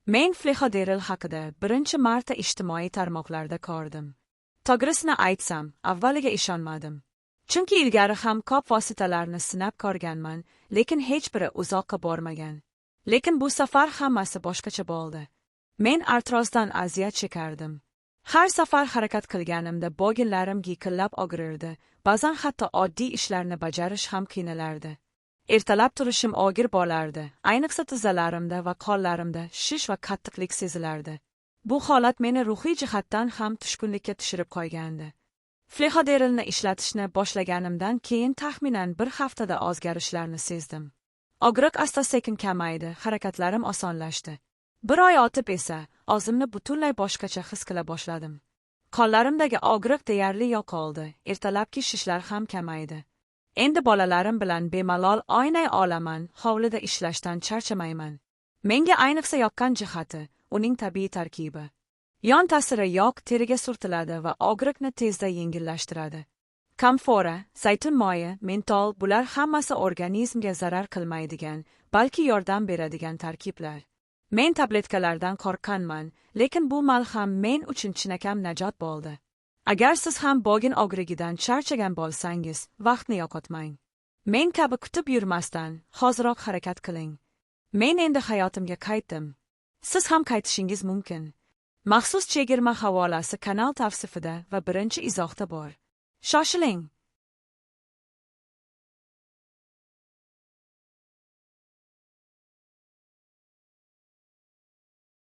Men Flehoderil haqida birinchi marta ijtimoiy tarmoqlarda ko'rdim. To'g'risini aytsam, avvaliga ishonmadim. Chunki ilgari ham ko'p vositalarni sinab ko'rganman, lekin hech biri uzoqqa bormagan. Lekin bu safar hammasi boshqacha bo'ldi. Men artrozdan aziyat chekardim. Har safar harakat qilganimda bo'ginlarim giyqillab og'rirdi, ba'zan hatto oddiy ishlarni bajarish ham qiynalardi. Ertalab turishim og'ir bo'lardi, ayniqsa tizzalarimda va qo'llarimda shish va qattiqlik sezilardi. Bu holat meni ruhiy jihatdan ham tushkunlikka tushirib qo'ygandi. Flehoderilni ishlatishni boshlaganimdan keyin taxminan bir haftada o'zgarishlarni sezdim. Og'riq asta-sekin kamaydi, harakatlarim osonlashdi. Bir oy o'tib esa o'zimni butunlay boshqacha his qila boshladim. Qo'llarimdagi og'riq deyarli yo'qoldi, ertalabki shishlar ham kamaydi. Endi bolalarim bilan bemalol o'ynay olaman, hovlida ishlashdan charchamayman. Menga ayniqsa yoqqan jihati uning tabiiy tarkibi. Yon ta'siri yo'q, teriga surtiladi va og'riqni tezda yengillashtiradi. Kamfora, zaytun moyi, mentol – bular hammasi organizmga zarar qilmaydigan, balki yordam beradigan tarkiblar. Men tabletkalardan qo'rqqanman, lekin bu malham men uchun chinakam najot bo'ldi. Agar siz ham bo'gin og'rig'idan charchagan bo'lsangiz, vaqtni yo'qotmang. Men kabi kutib yurmasdan, hoziroq harakat qiling. Men endi hayotimga qaytdim. Siz ham qaytishingiz mumkin. Maxsus chegirma havolasi kanal tavsifida va birinchi izohda bor. Shoshiling!